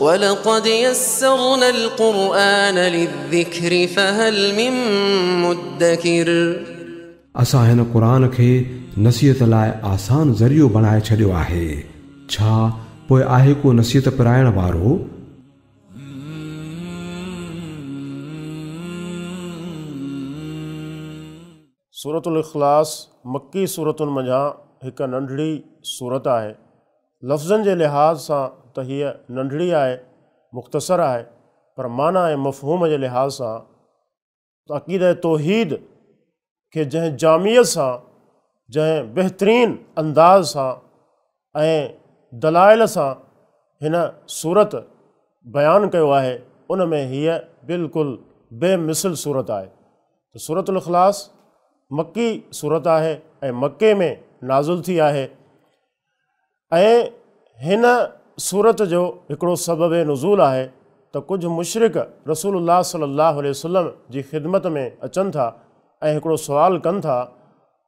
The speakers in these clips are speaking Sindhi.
ولقد يسرنا القرآن للذكر فهل من مدڪر. اسان هن قرآن کي نصيحت لاء آسان ذريعو بڻائي ڇڏيو آهي، ڇا پوء آهي ڪو نصيحت پرائڻ وارو؟ سورة الاخلاص مڪي سورتن منجهان هڪ ننڍڙي سورت آهي. لفظن جي لحاظ سان ته هيء ننڍڙي آهي، مختصر آهي، پر معنيٰ ۽ مفهوم جي لحاظ سان ته عقيده توحيد کي جنهن جامعيت سان، جنهن بهترين انداز سان ۽ دلائل سان هن سورت بيان ڪيو آهي، ان ۾ هيء بلڪل بي مثل سورت آهي. ته سورة الاخلاص مڪي سورت آهي ۽ مڪي ۾ نازل ٿي آهي. ۽ هن سورت جو هڪڙو سبب نزول آهي ته ڪجهه مشرڪ رسول الله صلي الله عليه وسلم جي خدمت ۾ اچن ٿا ۽ هڪڙو سوال ڪن ٿا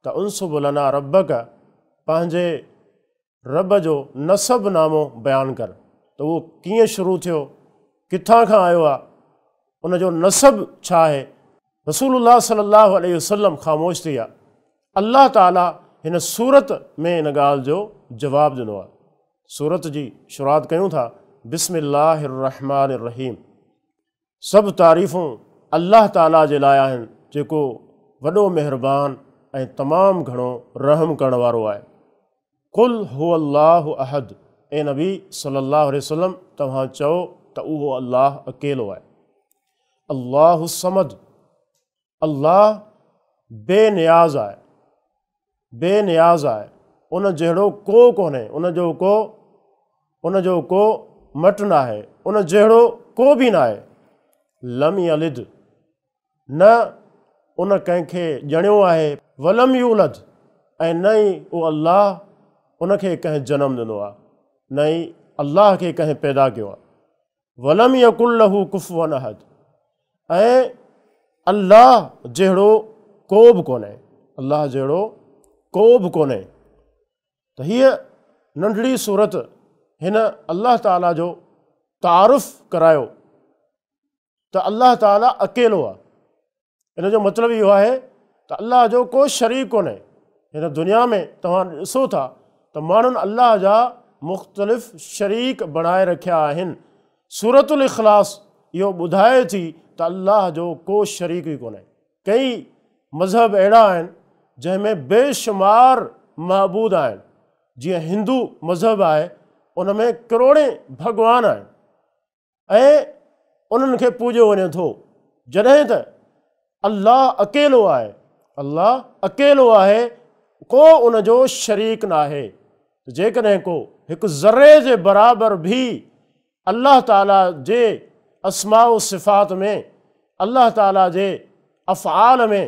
ته انسب لنا ربک پنهنجي رب جو نسب نامو بيان ڪر ته اهو ڪيئن شروع ٿيو ڪٿان کان آيو آهي ان جو نسب ڇا آهي؟ رسول الله صلي الله عليه وسلم خاموش ٿي ويا. الله تعالي هن سورت ۾ ان ڳالهه جو جواب ڏنو آهي. سورت جي شروعات ڪيون ٿا، بسم الله الرحمٰن الرحيم سڀ تعريفون الله تعالي جي لاء آهن جيڪو وڏو مهربان ۽ تمام گهڻو رحم ڪرڻ وارو آهي. قل هو الله احد، اي نبي صلّي الله عليه وسلّم توهان چئو ته اهو الله اڪيلو آهي. الله الصمد، الله بي نياز آهي، بي نياز آهي، ان جهڙو ڪو ڪونهي، ان جو ڪو، ان جو ڪو مٽ ناهي، ان جهڙو ڪو به ناهي. لم يلد، نه ان ڪنهن کي ڄڻيو آهي، ولم يولد ۽ نه ئي اهو الله ان کي ڪنهن جنم ڏنو آهي، نه ئي الله کي ڪنهن پيدا ڪيو آهي، ولم يڪن له ڪفوا احد ۽ الله جهڙو ڪو به ڪونهي، الله جهڙو ڪو به ڪونهي. ته هيء ننڍڙي سورت هن الله تعاليٰ جو تعارف ڪرايو. ته الله تعاليٰ اڪيلو آهي. ان جو مطلب اهو آهي ته الله جو ڪو شريڪ ڪونهي. هن دنيا ۾ توهان ڏسو ٿا ته ماڻهن الله جا مختلف شريڪ بڻائي رکيا آهن. سورة الاخلاص اهو ٻڌائي ٿي ته الله جو ڪو شريڪ ئي ڪونهي. ڪئي مذهب اهڙا آهن جنهن ۾ بيشمار معبود آهن. جيئن هندو مذهب آهي ان ۾ ڪروڙين ڀڳوان آهن. ۽ انهن کي پوڄيو وڃي ٿو جڏهن ته الله اڪيلو آهي الله اڪيلو آهي ڪو ان جو شريڪ ناهي جيڪڏهن ڪو هڪ ذري جي برابر به الله تعالي جي اسماء و صفات ۾ الله تعالي جي افعال ۾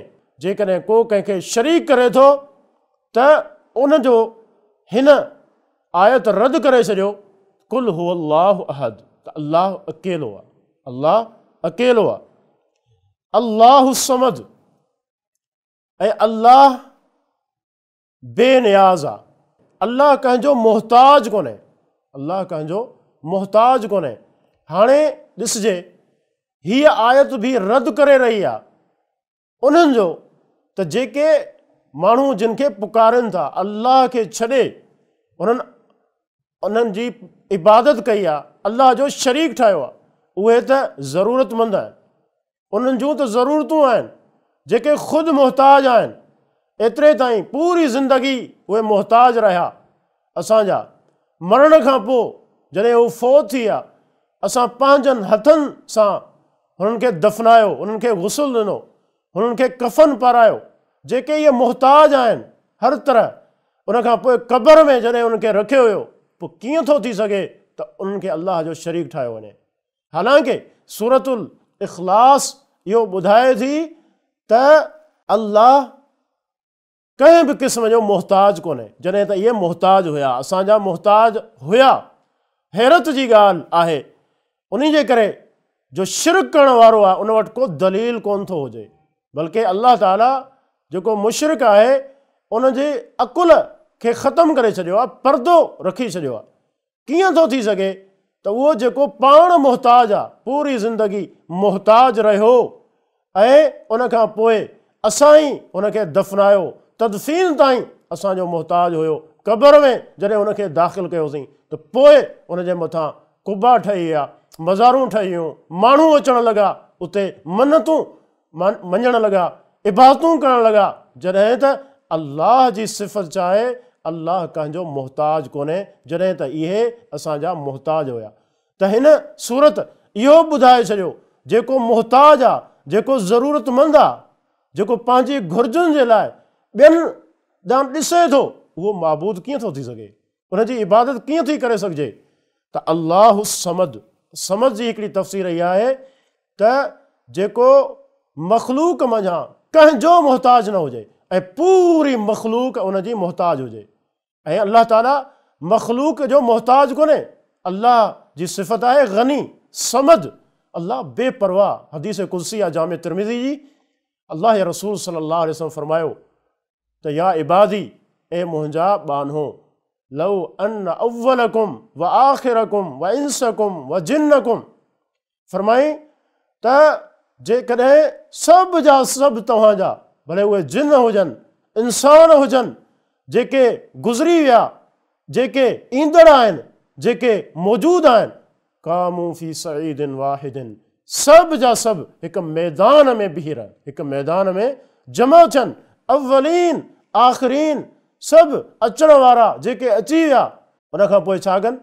جيڪڏهن ڪو ڪنهن کي شريڪ ڪري ٿو ته ان جو هن آيت رد ڪري ڇڏيو، قل هو الله احد ته الله اڪيلو آهي، الله اڪيلو آهي، الله الصمد ۽ الله بي نياز آهي، الله ڪنهن جو محتاج ڪونهي، الله ڪنهن جو محتاج ڪونهي. هاڻي ڏسجي هيء آيت به رد ڪري رهي آهي انهن جو ته جيڪي ماڻهو جن کي پڪارين ٿا الله کي ڇڏي انهن انهن جي عبادت ڪئي آهي الله جو شريڪ ٺاهيو آهي اهي ته ضرورتمند آهن انهن جون ته ضرورتون آهن جيڪي خود محتاج آهن ايتري تائين پوري زندگي اهي محتاج رهيا اسان جا مرڻ کان پوء جڏهن هو فوت ٿي ويا اسان پنهنجن هٿن سان هنن کي دفنايو، انهن کي غسل ڏنو، هنن کي ڪفن پارايو، جيڪي اهي محتاج آهن هر طرح، ان کان پوء قبر ۾ جڏهن انهن کي رکيو ويو، پوء ڪيئن ٿو ٿي سگهي ته انهن کي الله جو شريڪ ٺاهيو وڃي؟ حالانڪه سورة الاخلاص اهو ٻڌائي ٿي ته الله ڪنهن به قسم جو محتاج ڪونهي، جڏهن ته اهي محتاج هيا، اسان جا محتاج هيا. حيرت جي ڳالهه آهي، انهي جي ڪري جو شرڪ ڪرڻ وارو آهي ان وٽ ڪو دليل ڪونه ٿو هجي، بلڪه الله تعاليٰ جيڪو مشرڪ آهي ان جي عقل کي ختم ڪري ڇڏيو آهي، پردو رکي ڇڏيو آهي. ڪيئن ٿو ٿي سگهي ته اهو جيڪو پاڻ محتاج آ، پوري زندگي محتاج رهيو ۽ ان کان پوء اسان ئي ان کي دفنايو، تدفين تائين اسان جو محتاج هيو، قبر ۾ جڏهن ان کي داخل ڪيوسين ته پوء ان جي مٿان قبا ٺهي ويا، مزارون ٺهي ويون، ماڻهو اچڻ لڳا، اتي منتون مڃڻ لڳا، عبادتون ڪرڻ لڳا، جڏهن ته الله جي صفت ڇا آهي، الله ڪنهن جو محتاج ڪونهي، جڏهن ته اهي اسان جا محتاج هيا. ته هن سورت اهو به ٻڌائي ڇڏيو، جيڪو محتاج آ، جيڪو ضرورتمند آ، جيڪو پنهنجي گهرجن جي لاء ٻين ڏانهن ڏسي ٿو، اهو معبود ڪيئن ٿو ٿي سگهي؟ ان جي عبادت ڪيئن ٿي ڪري سگهجي؟ ته الله الصمد، صمد جي هڪڙي تفسير اها آهي ته جيڪو مخلوق منجهان ڪنهن جو محتاج نه هجي ۽ پوري مخلوق ان جي محتاج هجي ۽ الله تعالي مخلوق جو محتاج ڪونهي، الله جي صفت آهي غني، صمد، الله بي پرواهه، حديث قدسي آهي جامع ترمذي جي، الله جي رسول صلي الله عليه وسلم فرمايو ته يا عبادي، اي منهنجا ٻانهو، لو ان اولڪم وآخرڪم وانسڪم وجنڪم، فرمائين ته جيڪڏهن سڀ جا سڀ توهان جا، ڀلي اهي جن هجن، انسان هجن، جيڪي گذري ويا، جيڪي ايندڙ آهن، جيڪي موجود آهن، قاموا في صعيد واحد، سڀ جا سڀ هڪ ميدان ۾ بيهي رهن، هڪ ميدان ۾ جمع ٿين، اولين، آخرين، سڀ اچڻ وارا جيڪي اچي ويا، ان کان پوء ڇا ڪن؟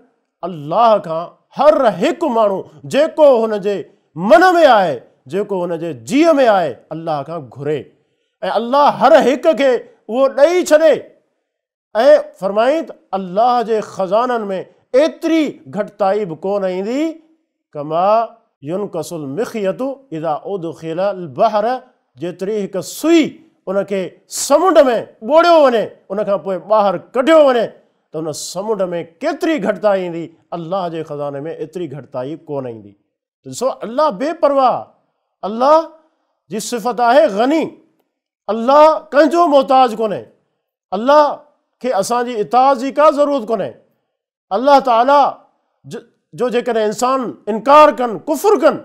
الله کان هر هڪ ماڻهو جيڪو هن جي من ۾ آهي، جيڪو هن جي جيء ۾ آهي، الله کان گهري ۽ الله هر هڪ کي اهو ڏئي ڇڏي ۽ فرمائين ته الله جي خزانن ۾ ايتري گهٽتائي به ڪونه ايندي، ڪما ينقص المخيط اذا ادخل البحر جيتري هڪ سئي ان کي سمنڊ ۾ ٻوڙيو وڃي ان کان پوء ٻاهر ڪڍيو وڃي ته ان سمنڊ ۾ ڪيتري گهٽتائي ايندي، الله جي خزاني ۾ ايتري گهٽتائي ڪونه ايندي. ته ڏسو الله بي پرواهه، الله جي صفت آهي غني، الله ڪنهن جو محتاج ڪونهي، الله کي اسان جي اطاعت جي ڪا ضرورت ڪونهي، الله تعاليٰ جو جيڪڏهن انسان انڪار ڪن، ڪفر ڪن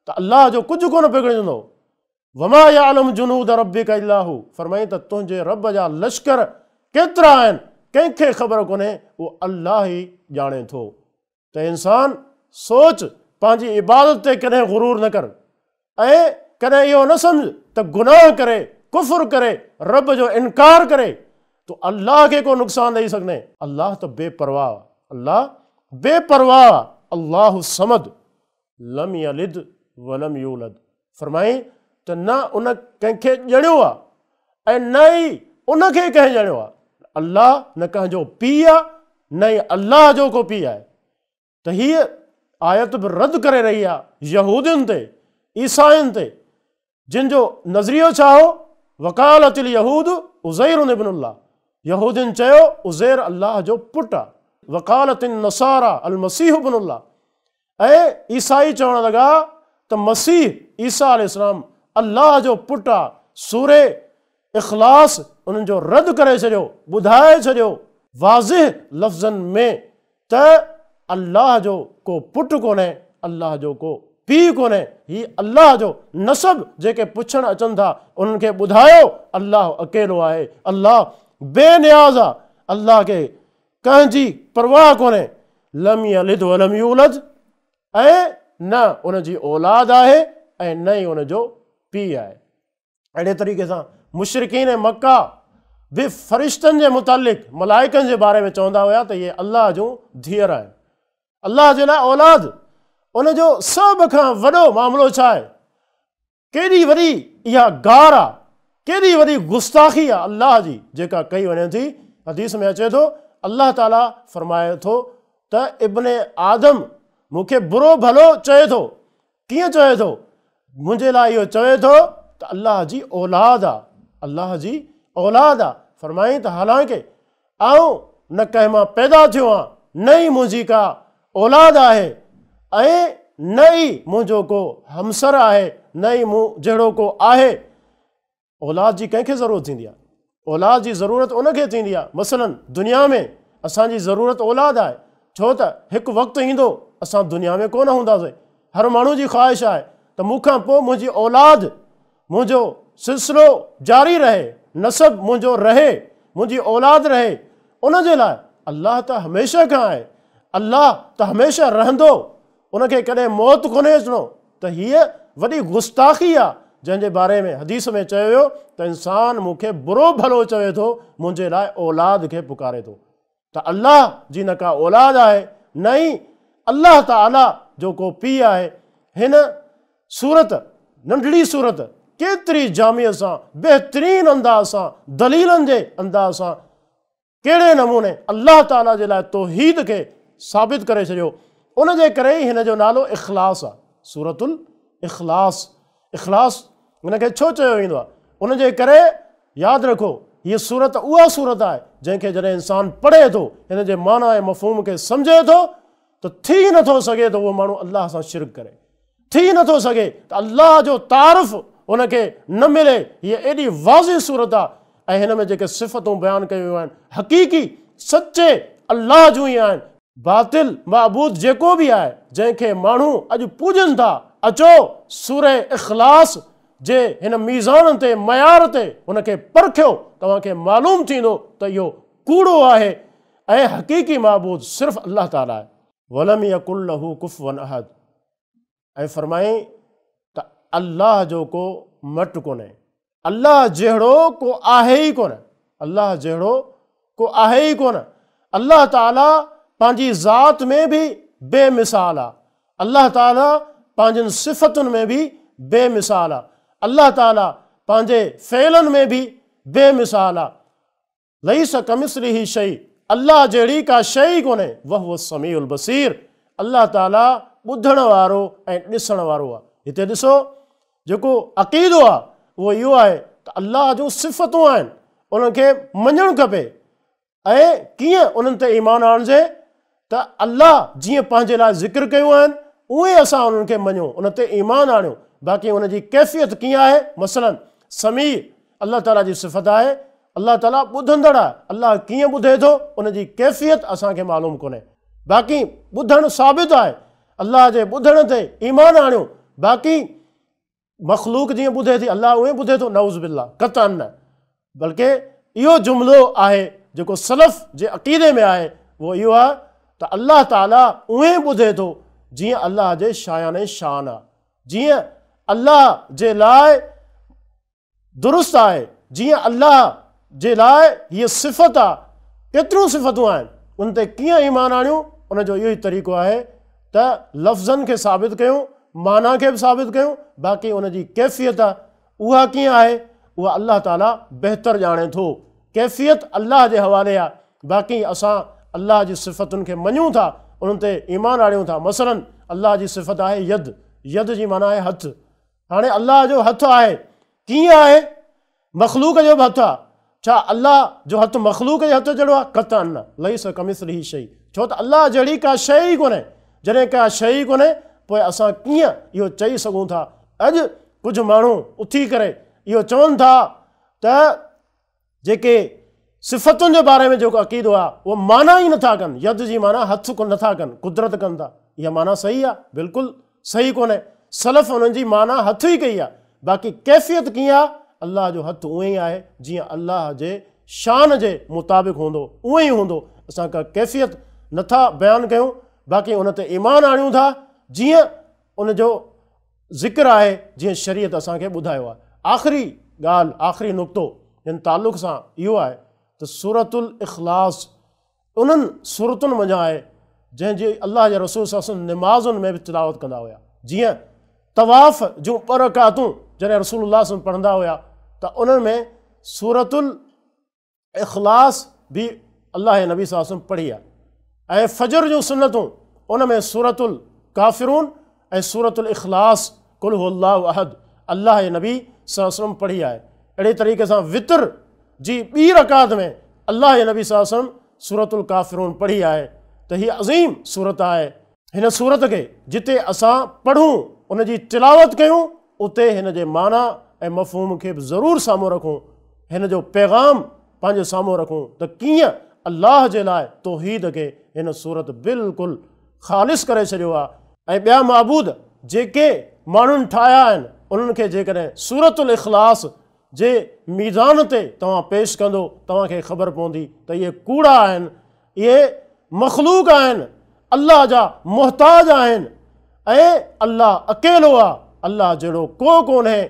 ته الله جو ڪجهه ڪونه بگڙجندو. وما يعلم جنود ربک الا هو، فرمائين ته تنهنجي رب جا لشڪر ڪيترا آهن ڪنهن کي خبر ڪونهي، اهو الله ئي ڄاڻي ٿو. ته انسان سوچ، پنهنجي عبادت تي ڪڏهن غرور نه ڪر ۽ ڪڏهن اهو نه سمجهه ته گناهه ڪري، ڪفر ڪري، رب جو انڪار ڪري تون الله کي ڪو نقصان ڏئي سگهندين. الله ته بي پرواهه آهي، الله بي پرواهه آهي، الله الصمد لم يلد ولم يولد، فرمائين ته نه ان ڪنهن کي ڄڻيو آهي ۽ نه ئي ان کي ڪنهن ڄڻيو آهي. الله نه ڪنهن جو پيء آهي نه ئي الله جو ڪو پيء آهي. ته هيء آيت به رد ڪري رهي آهي يهودين تي، عيسائين تي، جن جو نظريو ڇا هو؟ وقالت اليهود عزير ابن الله، يهودين چيو عزير الله جو پٽ آهي. وقالت النصارى المسيح ابن الله، ۽ عيسائي چوڻ لڳا ته مسيح عيسيٰ عليه السلام الله جو پٽ آ. سوره اخلاص انهن جو رد ڪري ڇڏيو، ٻڌائي ڇڏيو واضح لفظن ۾ ته الله جو ڪو پٽ ڪونهي، الله جو ڪو پيء ڪونهي، هي الله جو نسب جيڪي پڇڻ اچن ٿا انهن کي ٻڌايو الله اڪيلو آهي، الله بي نياز آ، الله کي ڪنهن جي پرواهه ڪونهي، لم يلد ولم يولد ۽ نه ان جي اولاد آهي ۽ نه ئي ان جو پيء آهي. اهڙي طريقي سان مشرڪين مڪه به فرشتن جي متعلق ملائڪن جي باري ۾ چوندا هيا ته اهي الله جون ڌيئر آهن، الله جي لاء اولاد. ان جو سڀ کان وڏو معاملو ڇا آهي؟ ڪيڏي وڏي اها گار آ، ڪيڏي وڏي گستاخي آ الله جي جيڪا ڪئي وڃي ٿي. حديث ۾ اچي ٿو الله تعالي فرمائي ٿو ته ابن آدم مون کي برو ڀلو چئي ٿو، ڪيئن چوي ٿو؟ منهنجي لاء اهو چوي ٿو ته الله جي اولاد آ، الله جي اولاد آ. فرمائين ته حالانڪه آئون نه ڪنهن مان پيدا ٿيو آهيان، نه ئي منهنجي ڪا اولاد آهي ۽ نه ئي منهنجو ڪو همسر آهي، نه ئي مون جهڙو ڪو آهي. اولاد جي ڪنهن کي ضرورت ٿيندي آهي؟ اولاد جي ضرورت ان کي ٿيندي آهي. مثلاً دنيا ۾ اسان جي ضرورت اولاد آهي. ڇو ته هڪ وقت ايندو اسان دنيا ۾ ڪونه هونداسين. هر ماڻهو جي خواهش آهي ته مون کان پوء منهنجي اولاد، منهنجو سلسلو جاري رهي، نسب منهنجو رهي، منهنجي اولاد رهي. ان جي لاء الله ته هميشه کان آهي، الله ته هميشه رهندو، ان کي ڪڏهن موت ڪونهي اچڻو. ته هيء وڏي گستاخي آ، جنهن جي باري ۾ حديث ۾ چيو ويو ته انسان مون کي برو ڀلو چوي ٿو، منهنجي لاء اولاد کي پڪاري ٿو. ته الله جي نه ڪا اولاد آهي نه ئي الله تعاليٰ جو ڪو پيء آهي. هن سورت، ننڍڙي سورت، ڪيتري جامعيت سان، بهترين انداز سان، دليلن جي انداز سان ڪهڙي نموني الله تعاليٰ جي لاء توحيد کي ثابت ڪري ڇڏيو. ان جي ڪري ئي هن جو نالو اخلاص آهي. سورة الاخلاص، اخلاص هن کي ڇو چيو ويندو آهي؟ ان جي ڪري ياد رکو هيء سورت اها سورت آهي جنهن کي جڏهن انسان پڙهي ٿو، هن جي معنيٰ ۽ مفهوم کي سمجهي ٿو ته ٿي نٿو سگهي ته اهو ماڻهو الله سان شرڪ ڪري. ٿي نٿو سگهي ته الله جو تعارف هن کي نه ملي. هيء ايڏي واضح سورت آهي ۽ هن ۾ جيڪي صفتون بيان ڪيون ويون آهن حقيقي سچي الله جون ئي آهن. باطل معبود جيڪو به آهي جنهن کي ماڻهو اڄ پوڄن ٿا، اچو سوره اخلاص جي هن ميزان تي، معيار تي هن کي پرکيو، توهان کي معلوم ٿيندو ته اهو ڪوڙو آهي ۽ حقيقي معبود صرف الله تعاليٰ آهي. ولم يڪن له ڪفوا احد، ۽ فرمائين ته الله جو ڪو مٽ ڪونهي، الله جهڙو ڪو آهي ئي ڪونه، الله جهڙو ڪو آهي ئي ڪونه. الله تعاليٰ پنهنجي ذات ۾ به بي مثال آ، الله تعاليٰ پنهنجن صفتن ۾ به بي مثال آ، الله تعاليٰ پنهنجي فعلن ۾ به بي مثال آ. ليس ڪمثله شيء، الله جهڙي ڪا شيء ئي ڪونهي، وهو السميع البصير، الله تعاليٰ ٻڌڻ وارو ۽ ڏسڻ وارو آهي. هتي ڏسو جيڪو عقيدو آهي اهو اهو آهي ته الله جون صفتون آهن انهن کي مڃڻ کپي ۽ ڪيئن انهن تي ايمان آڻجي ته الله جيئن پنهنجي لاء ذڪر ڪيون آهن اونئين اسان انهن کي مڃون، ان تي ايمان آڻيون، باقي ان جي ڪيفيت ڪيئن آهي، مثلاً سميع الله تعاليٰ جي صفت آهي، الله تعاليٰ ٻڌندڙ آهي، الله ڪيئن ٻڌي ٿو ان جي ڪيفيت اسان کي معلوم ڪونهي، باقي ٻڌڻ ثابت آهي، الله جي ٻڌڻ تي ايمان آڻيون، باقي مخلوق جيئن ٻڌي ٿي الله اونئين ٻڌي ٿو، نعوذ بالله، قطعاً نه، بلڪه اهو جملو آهي جيڪو سلف جي عقيدي ۾ آهي اهو اهو آهي ته الله تعاليٰ اونئين ٻڌي ٿو جيئن الله جي شايان شان آهي، جيئن الله جي لاء درست آهي، جيئن الله جي لاء هيء صفت آهي، ڪيتريون صفتون آهن، ان تي ڪيئن ايمان آڻيون، ان جو اهو ئي طريقو آهي ته لفظن کي ثابت ڪيون، معنيٰ کي به ثابت ڪيون، باقي ان جي ڪيفيت اها ڪيئن آهي، اها الله تعاليٰ بهتر ڄاڻي ٿو. ڪيفيت الله جي حوالي آهي، باقي اسان الله جي صفتن کي مڃون ٿا، انهن تي ايمان آڻيون ٿا. مثلاً الله جي صفت آهي يد، يد جي معنيٰ آهي هٿ. هاڻي الله جو هٿ آهي، ڪيئن آهي؟ مخلوق جو به هٿ آهي، ڇا الله جو هٿ مخلوق جي هٿ جهڙو آهي؟ قطعاً نه، ليس ڪمثله شيء، ڇو ته الله جهڙي ڪا شيء ئي ڪونهي. جڏهن ڪا شيء ئي ڪونهي پوء اسان ڪيئن اهو چئي سگهون ٿا؟ اڄ ڪجهه ماڻهو اٿي ڪري اهو چون ٿا ته جيڪي صفتن جي باري ۾ جيڪو عقيدو آهي اهو معنيٰ ئي نٿا ڪن، يد جي معنيٰ هٿ نٿا ڪن، قدرت ڪن ٿا. اها معنيٰ صحيح آهي؟ بلڪل صحيح ڪونهي. سلف انهن جي معنيٰ هٿ ئي ڪئي آهي، باقي ڪيفيت ڪيئن آهي؟ الله جو هٿ اونئين ئي آهي جيئن الله جي شان جي مطابق هوندو اونئين ئي هوندو. اسان ڪا ڪيفيت نٿا بيان ڪيون، باقي ان تي ايمان آڻيون ٿا جيئن ان جو ذڪر آهي، جيئن شريعت اسان کي ٻڌايو آهي. آخري ڳالهه، آخري نقطو هن تعلق سان اهو آهي ته سورة الاخلاص انهن سورتن منجهان آهي جنهن جي الله جي رسول صلي الله عليه وسلم نمازن ۾ به تلاوت ڪندا هيا. جيئن طواف جون ٻه رڪعتون جڏهن رسول الله صلي الله عليه وسلم پڙهندا هيا ته انهن ۾ سورة الاخلاص به الله جي نبي صلي الله عليه وسلم پڙهي آهي ۽ فجر جون سنتون ان ۾ سورة الڪافرون ۽ سورة الاخلاص قل هو الله احد الله جي نبي صلي الله عليه وسلم پڙهي آهي. اهڙي طريقي سان وتر جي ٻي رڪعت ۾ الله جي نبي صلي الله عليه وسلم سورة الڪافرون پڙهي آهي ته هي عظيم سورت آهي. هن سورت کي جتي اسان پڙهون ان جي تلاوت ڪيون اتي هن جي معنيٰ ۽ مفهوم کي به ضرور سامهون رکون، هن جو پيغام پنهنجي سامهون رکون ته ڪيئن الله جي لاء توحيد کي هن سورت بلڪل خالص ڪري ڇڏيو آهي ۽ ٻيا معبود جيڪي ماڻهن ٺاهيا آهن انهن کي جيڪڏهن سورت الاخلاص جي ميزان تي توهان پيش ڪندو توهان کي خبر پوندي ته اهي ڪوڙا آهن، اهي مخلوق آهن، الله جا محتاج آهن ۽ الله اڪيلو آ، الله جهڙو ڪو ڪونهي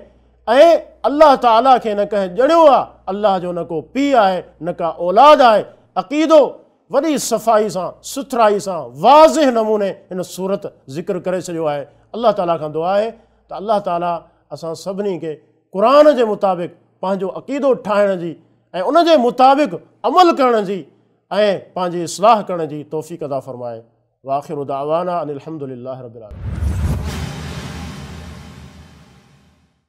۽ الله تعاليٰ کي نه ڪنهن ڄڻيو آ، الله جو نه ڪو پيء آهي نه ڪا اولاد آهي، عقيدو وڏي صفائي سان سٿرائي سان واضح نموني هن سورت ذڪر ڪري ڇڏيو آهي، الله تعاليٰ کان دعا آهي ته الله تعاليٰ اسان سڀني کي قرآن جي مطابق پنهنجو عقيدو ٺاهڻ جي ۽ ان جي مطابق عمل ڪرڻ جي ۽ پنهنجي اصلاح ڪرڻ جي توفيق عطا فرمائي. واخر دعوانا ان الحمد لله رب العالمين.